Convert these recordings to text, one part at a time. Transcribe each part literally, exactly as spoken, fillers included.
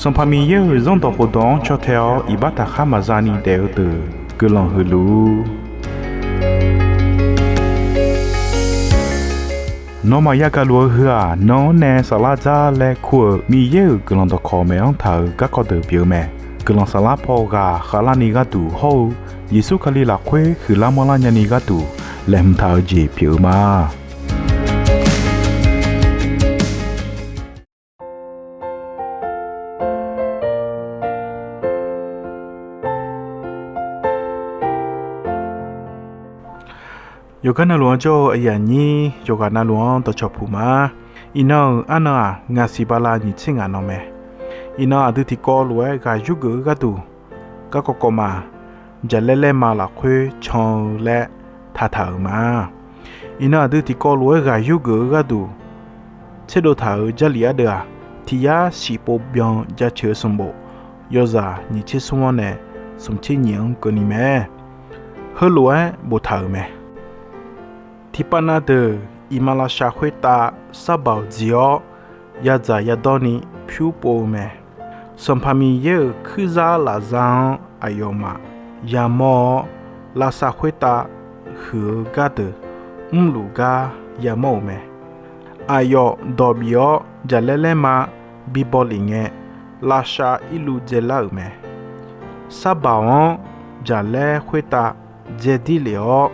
Sanqpaq Miqyaer-euq Zanrdawq khofdawq-anr caw tae-awr iqbax taqkhar maqza ni daef-eu deuq guiqlanq huiq luf-ur. Nawmaf yagaq luf-eu heu-aq, nan-anr nae saflar dzar laer kur-euq Miqyaer-euq guiqlanq dawqkawq maeq-anr taq-euq garkawv deuq pyeuf-eu mae. Guiqlanq saflar paw ghaq khavlarni gharduq hawr-eu Yeqsur Kali lafkhoer huiqlar manrlar nyani gharduq laeqhmq taq-eu jeq pyeuf-eu ma. Yawqgar navluf-anr jawr-eu aqyuif aqnyir, yawqghaq navluf-anr dawqcawq puq ma. Iqnan-euq arnan-aq, ngaq siq bala nyiq tser ngaq nan mae. Iqnan aqdui tiqkawv lof-aer ghaq yurgeuf-eu gharduq, garkawv kawv ma, Jaqlaer laerma lafkhoer can-eu laer taqtaq-euq ma. Iqnan aqdui tiqkawv lof-aer ghaq yurgeuf-eu gharduq tserdov taq-euq Jarlif ardeuv-aq, tiq yar siqpov byan jaceuq-eu sanqbof yawzaq nyiq tser smr-anr nae smq tser nyiq-anr keuvni mae. Heulof-aer boftaq-euq mae. Tiqpav na deuq iqmalavshav khoertav sarbaq-euq dziq-awr, yadzaq yadawr ni pyur pov-eu mae. Sanqpaq Miqyaer-euq kuirzar lafzar-anr aqyawfmaf yamawr-awr, lavsav khoertav huiq-eu gardeuq mrluf gar yamawr-euq mae. Aqyawf dawq bif-awr jaqlaer laerma bibaw lef ngae, lavshav irluv dzaelar-euq mae. Sarbaq-anr jaqlaer khoertav dzaedir lef-awr,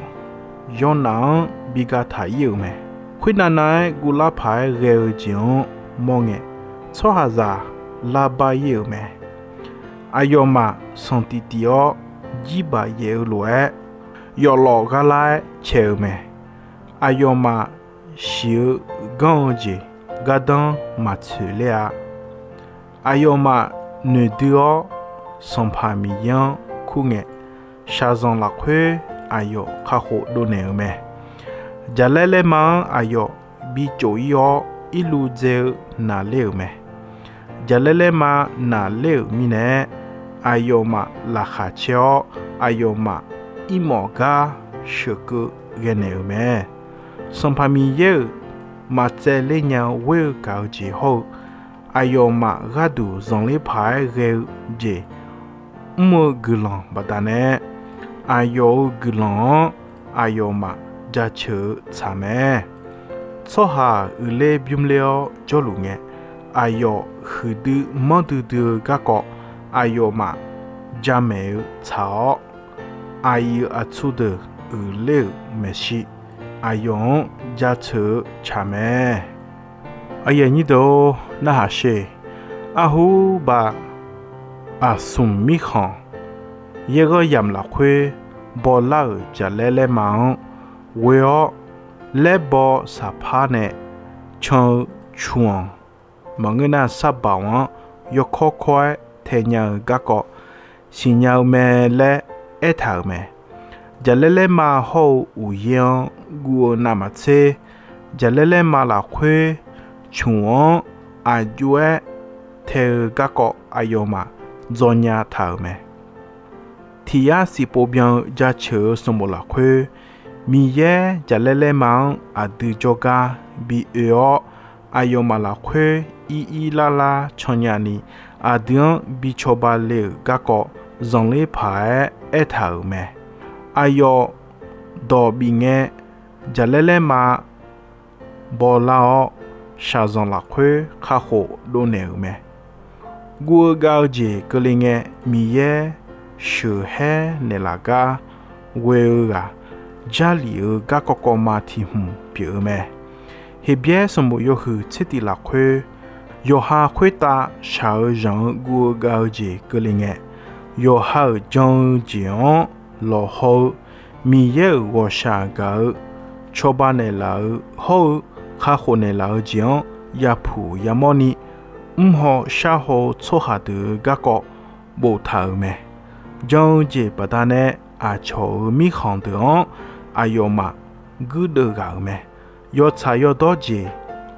yawnaf-anr bi ga taq ir-euq mae. Khoernav nav-aer guvlar paq-aer ghae-eu jeq-anr mawr ngae, tsawrhaqzaq lar bar ir-euq mae. Aqyawfmaf sanqtif tif-awr jirbaq yaef-eu lof-aer, yawflawf gharlar-aer caeq-euq mae. Aqyawfmaf shiq-eu uiqganr-eu jeq gardanr maqtsoeq ler-a. Aqyawfmaf noeqdui-awr Sanqpaq Miqyaer-anr kur ngae, shaqzanq lafkhoer aqyawf kakhof dovnaeq-euq mae. Jaqlaer laerma-anr aqyawf bi cof ir-awr, irluv dzae-eu naqler-euq mae. Jaqlaer laerma naqler-euq mirnae-aer, aqyawfmaf laqkhaq caer-awr, aqyawfmaf irmawf gar sheuqkeuv ghaenaeq-euq mae. Sanqpaq Miqyaer-euq maqtsaevler nya-eu ghoer-eu gaq-eu jeq hawr-eu, aqyawfmaf gharduq zanqler paq-aer ghae-eu jeq mr-eu guiqlanq baqdanae, aqyawf-euq guiqlanq-anr aqyawfmaf jaceuq-eu tsaq mae. Tsawrhaq uiqler bymr ler-awr jawrluf ngae, aqyawf huiqdui manrdui dui-eu garkawv aqyawfmaf jamaeq-eu tsaq-awr, aqyuif aqtsu deuq uiqler-euq maeqshi aqyawf-anr jaceuq-eu tsaq mae. Aqyuif aqnyir deuq-or, narhaq sher. Arhurbaq aqsmq mirkhanq yaerghanr yamq lafkhoer bawlar-euq jaqlaer laerma-anr ghoe-awr, laerbaw saqpar nae can-eu cmq-anr maqngeur nar, sarbaq-anr yawkawr kawr-aer tae nya-eu garkawv siqnya-eu mae laer aertaq-euq mae. Jaqlaer laerma hawr-eu uqyaer-anr guv-eu navmaqtser, jaqlaer laerma lafkhoer cmq-anr aqjox-aer tae-eu garkawv aqyawfmaf dzawnya taq-euq mae. Tiq yar siqpov byan-eu jaceuq-eu sanqbof lafkhoer, Miqyaer jaqlaer laerma-anr aqdui jawrgar bi oe-awr, aqyawfmaf lafkhoer ir ir lar lar cannya ni, aqdui-anr bi cawba le-euq garkawv zanqler paq-aer aertaq-euq mae. Aqyawf dawq bif ngae, jaqlaer laerma bawlar-awr, shaqzanq lafkhoer kakhof dovnaeq-euq mae. Guv-eu gav-eu jeq keuvle ngae, Miqyaer sheuqhaer naeqlaf gar ghoe-eu ghaq, Jarlif-euq garkawv kawv ma tiq hmq pyeuf-eu mae. Heqbyaer sanqbof yawhuiq tser tiq lafkhoer, yawqha khoertav shaq-eu zanq-eu guv-eu gav-eu jeq keuvle ngae, yawqha-euq jan-eu jeq-anr lawqhaw-eu, Miqyaer-euq ghawqshaq gaq-eu, cawba naeqlaf-eu hawr-eu, kakhof naeqlaf-eu jeq-anr yapuq yamawr ni, mrhaw sharhaw-eu tsawrhaq deuq-euq garkawv boftaq-euq mae. Jan-eu jeq baqdanae aqcawq-euq mirkhanq deuq-anr aqyawfmaf guirdeuv ghaq-euq mae. Yawtsaq yawdawr jeq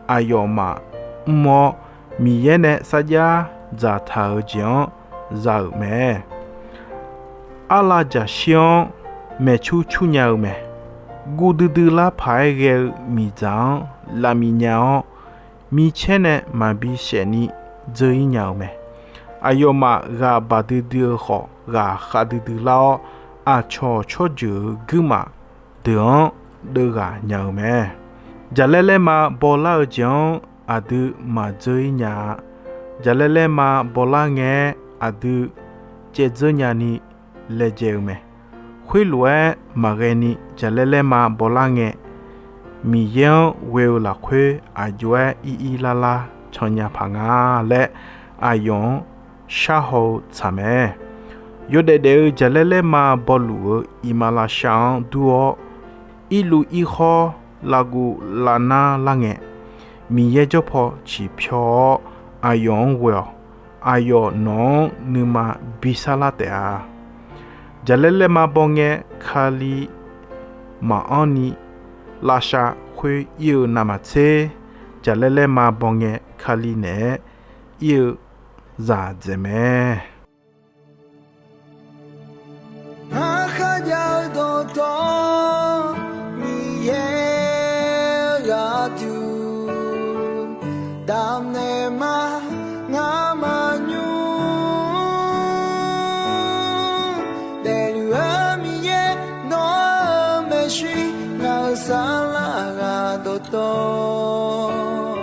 aqyawfmaf mr-awr, Miqyaer nae sarjax dzaqtaq-eu jeq-anr za-euq mae. Arlav jaqshir-anr maeqcur cur nya-eu mae. Guv duidui lar paq-aer ghae-eu miqdzaq-anr lavmiq nya-awr, micaer nae maqbi saef ni dzeur ir nya-eu mae. Aqyawfmaf ghaq baq duidui-eu khawf, ghaq khav duidui lar-awr, aqcawq tsawrjeuq-euq guirmaf deuq-anr deuvghaq nya-eu mae. Jaqlaer laerma bawlar-eu jeq-anr aqdui maqdzeur-ir nya-a. Jaqlaer laerma bawlar ngae-aer aqdui caevdzeur nyani laejae-eu mae. Khoerlof-aer maqghae ni jaqlaer laerma bawlar ngae, Miqyaer-anr ghoe-eu lafkhoer aqjox-aer ir ir lar lar cannya paq nga laer aqyawf-anr sharhaw-eu tsaq mae. Yawdaef daef-eu jaqlaer laerma bawluf-eu iqmalavshav-anr dur-awr, irluv irkhawr lavguv lavnar lar ngae, Miqyaer jawrpaw ciqpyaw-awr aqyawf-anr ghoe-awq. Aqyawf nawq-anr nuima bisar lar taef-a. Jaqlaer laerma baw ngae Kali maqanr ni lavshav khoer ir-eu navmaqtser, jaqlaer laerma baw ngae Kali naeq-aer ir-eu zaqdzaeq mae. Ngar kharjav-eu dawqtawvluf, Miqyaer-eu gharduq damqnaeq ma. Ngar maqnymr daefluf-eu Miqyaer, nawr-eu maeqshi, ngaq-euq saflar ghaq dawqtawvluf,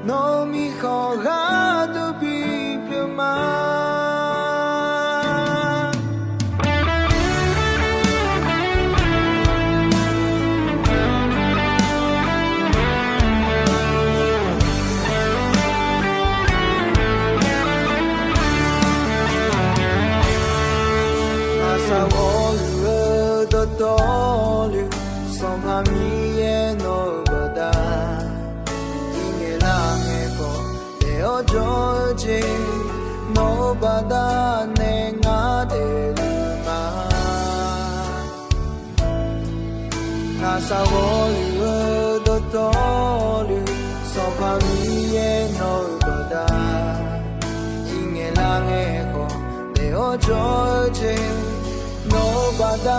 nawq-euq mirkhanq gharduq bipyeuf ma. Aqsaq ghawqluf-eu dawqtawvluf, Sanqpaq Miqyaer nawq-euq baqda irngaeq lar ngae khawf, daef-awr jawr-eu jeq, nawq-euq baqda nae ngar daefluf ma. Aqsaq ghawqluf-eu dawqtawvluf, Sanqpaq Miqyaer nawq-euq baqda irngaeq lar ngae khawf, daef-awr jawr-eu jeq, nawq-euq baqda